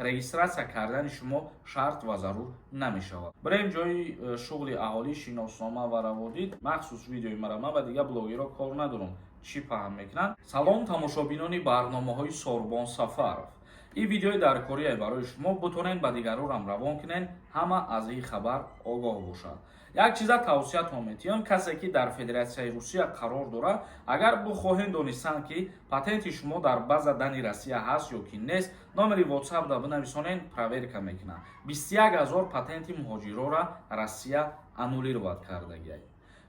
Регистрация кардани шумо шарт ва зарур намешавад. Бирем ҷои шуғли аҳолӣ, шиноснома ва раводид. Махсус видеои мара, ман ба дигар блогерро кор надорам, чӣ паҳн мекунанд. Салом, тамошобинони барномаҳои Сорбон Сафаров. Ин видеои даркорие барои шумо, бутонед ба дигарорам равон кунед, ҳама аз ин хабар огоҳ бошад. Як чиза тавсиятон метиҳам: касе ки дар Федератсияи Русия қарор дорад, агар бихоҳем донистан, ки патенти шумо дар база данных Россия ҳаст ё ки нест, номери WhatsApp да бинависонед, проверка мекунад. 21 000 патенти муҳоҷирора Россия аннулировать кардагиай.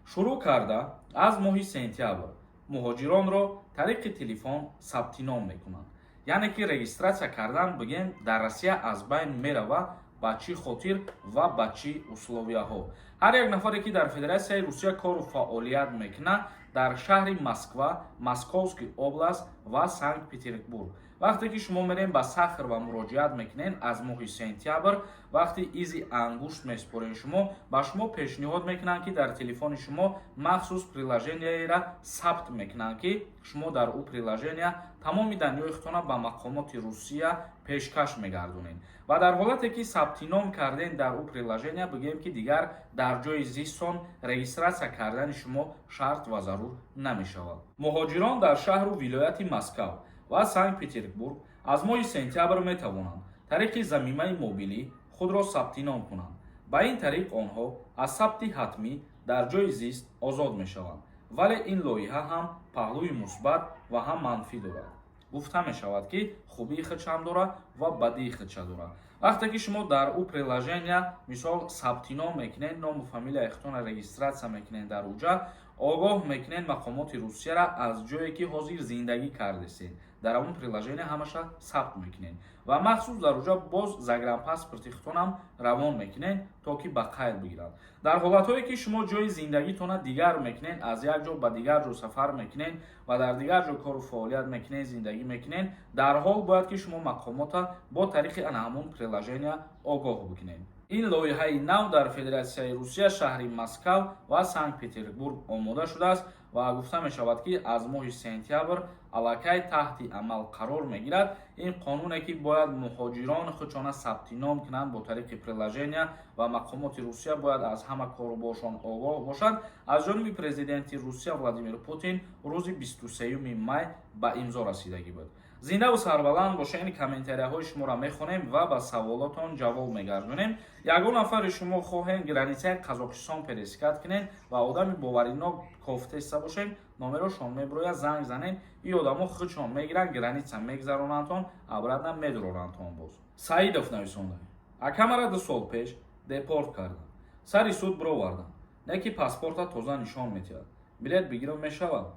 Шурӯъ карда аз моҳи сентябр муҳоҷиронро тариқи телефон сабти ном мекунанд, яъне ки регистрация кардан, бигем, дар Россия аз байн мерава. Ба чӣ хотир ва ба чӣ условияҳо? Ҳар як нафаре ки дар Федератсияи Русия кору фаъолият мекунад, дар шаҳри Москва, Московский область ва Санкт Петербург, вақте ки шумо мерем ба Сахарова муроҷиат мекунед, аз моҳи сентябр вақти изи ангушт месупорен шумо, ба шумо пешниҳод мекунанд, ки дар телефони шумо махсус приложенияеро сабт мекунанд, ки шумо дар ӯ приложения тамоми данныеи худтона ба мақомоти Русия пешкаш мегардонед. Ва дар ҳолате ки сабти ном карден дар ӯ приложения, бигӯем, ки дигар дар ҷои зистон регистрация кардани шумо шарт ва зарур намешавад. Муҳоҷирон дар шаҳру вилояти Москав ва Санкт Петербург аз моҳи сентябр метавонанд тариқи замимаи мобилӣ худро сабти ном кунанд. Ба ин тариқ онҳо аз сабти ҳатмӣ дар ҷои зист озод мешаванд. Вале ин лоиҳа ҳам паҳлӯи мусбат ва ҳам манфӣ дорад. Гуфта мешавад, ки хубии худшам дорад ва бадии худша дорад. Вақте ки шумо дар ӯ приложения, мисол, сабти ном мекунед, ному фамилияи худтонро регистрация мекунед, дар уҷа огоҳ мекунед мақомоти Русияра аз ҷое ки ҳозир зиндагӣ кардесед, дар ҳамон приложения ҳамаша сабт мекунед ва махсус дар уҷа боз загранпаспорти худтонам равон мекунед, то ки ба қайд бигиранд. Дар ҳолатҳое ки шумо ҷои зиндагитона дигар мекунед, аз як ҷо ба дигар ҷо сафар мекунед ва дар дигар ҷо кору фаъолият мекунед, зиндагӣ мекунед, дар ҳол бояд ки шумо мақомота бо тариқи ана ҳамон приложения огоҳ бикунед. Ин лоиҳаи нав дар Федератсияи Русия, шаҳри Москав ва Санкт Петербург омода шудааст ва гуфта мешавад, ки аз моҳи сентябр аллакай таҳти амал қарор мегирад. Ин қонуне ки бояд муҳоҷирон худшона сабти ном кунанд бо тариқи приложения ва мақомоти Русия бояд аз ҳама коруборшон огоҳ бошанд, аз ҷониби президенти Русия Владимир Путин рӯзи 23 май ба имзо расидагӣ буд. Зиндаву сарбаланд бошед. Комментарияҳои шуморо мехонем ва ба саволотон ҷавоб мегардонем. Ягон нафари шумо хоҳем границаи Қазоқистон пересекать кунед ва одами боваринок кофтеста бошем, номерошон мебирояд, занг занед. И одамо худшон мегиранд, граница мегзаронандтон, обратно медурорандтон. Боз Саидов нависонда: «Акамара 2 сол пеш депорт карданд, сари суд бироварданд, не ки паспорта тоза нишон метиҳад. Билет бигирам мешавад?»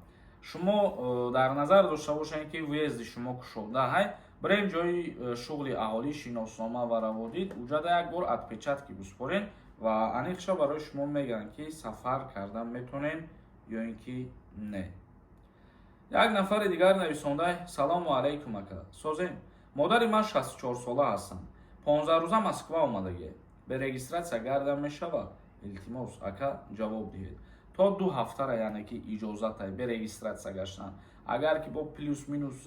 Шумо дар назар дошта бошед, ки въезди шумо кушода ҳай. Бирем ҷои шуғли аҳолӣ, шиноснома ва раводид, уҷада як бор отпечатки биспорен ва аниқша барои шумо мегӯянд, ки сафар кардан метонем ё ин ки не. Як нафари дигар нависонда: «Салому алайкум, ака, созем? Модари ман 64 сола ҳастанд, 15 рӯза Москва омадагӣ. Бе регистрация гардан мешавад? Илтимос, ака, ҷавоб диҳед». То 2 ҳафтара, яъне ки иҷозатай бе регистрация гаштан. Агар ки бо плюс минус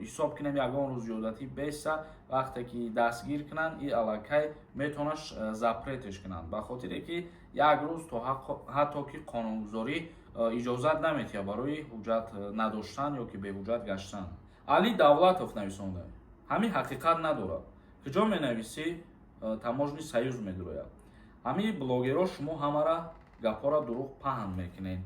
ҳисоб кунем, ягон рӯз зиёдатӣ беса, вақте ки дастгир кунанд, и аллакай метавонаш запретеш кунанд, ба хотире ки як рӯз то ҳатто ки қонунгузорӣ иҷозат наметиҳад барои ҳуҷҷат надоштан ё ки беҳуҷҷат гаштан. Али Давлатов нависонда: «Ҳамин ҳақиқат надорад. Куҷо менависӣ, Таможенный союз медурояд. Ҳамин блогерҳо, шумо ҳамара гапҳоро дурӯғ паҳн мекунед.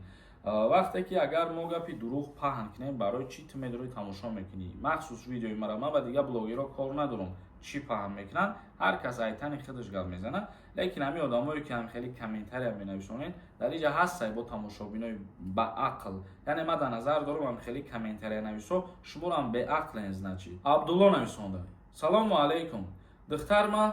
Вақте ки агар мо гапи дурӯғ паҳн кунем, барои чӣ ту медорӣ тамошо мекунӣ махсус видеои мара? Ман ба дигар блогерҳо кор надорам, чӣ паҳн мекунанд, ҳар кас айтани худаш гап мезанад. Лекин ҳамин одамое ки ҳам хеле комментария менависонед, дар инҷа ҳастай бо тамошобинои баақл, яъне ман дар назар дорам ҳам хеле комментария нависо, шуморам беақлен, значит». Абдулло нависонда: «Салому алайкум, духтарма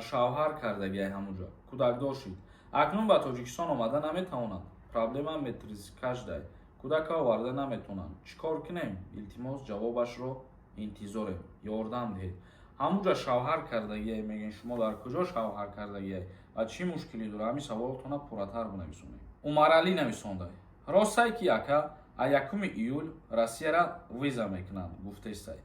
шавҳар кардагиай, ҳамуҷа кӯдакдор шид, акнун ба Тоҷикистон омада наметавонад. Проблема метрикашдай, кӯдака оварда наметавонанд. Чӣ кор кунем? Илтимос, ҷавобашро интизорем, ёрдам диҳед». Ҳамуҷа шавҳар кардагиай мегӯен, шумо дар куҷо шавҳар кардагиай ва чӣ мушкилӣ дора? Ҳамин саволотона пурратар бинависонед. Умаралӣ нависонда: «Ростай ки, ака, а 1 июл Россияра виза мекунанд гуфтестай?»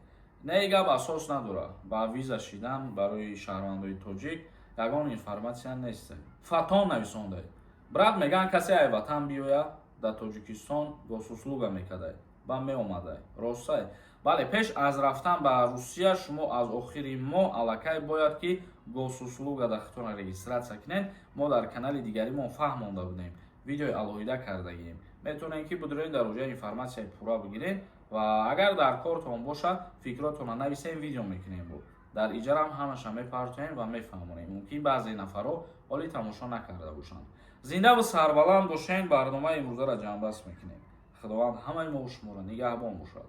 Не, гап асос надорад. Ба виза шидан барои шаҳрвандои тоҷик ягон информатсия нест. Фатон нависонда: «Брат, меган, касе ай ватан биёя, дар Тоҷикистон госуслуга мекардай ба меомадай, ростай?» Бале, пеш аз рафтан ба Русия шумо аз охири моҳ аллакай бояд ки госуслуга дар худтона регистрация кунед. Мо дар канали дигаримон фаҳмонда будем, видеои алоҳида кардагием. Метавонед, ки бидуред, дар оҷа информатсияи пурра бигиред ва агар дар кортон боша, фикротонро нависем, видео мекунем. Бо дар иҷарам ҳамаша мепартоем ва мефаҳмонем. Мумкин, баъзе нафарҳо ҳоли тамошо накарда бошанд. Зиндаву сарбаланд бошен. Барномаи имрӯзаро ҷамъбаст мекунем. Худованд ҳамаи мову шуморо нигаҳбон бошад.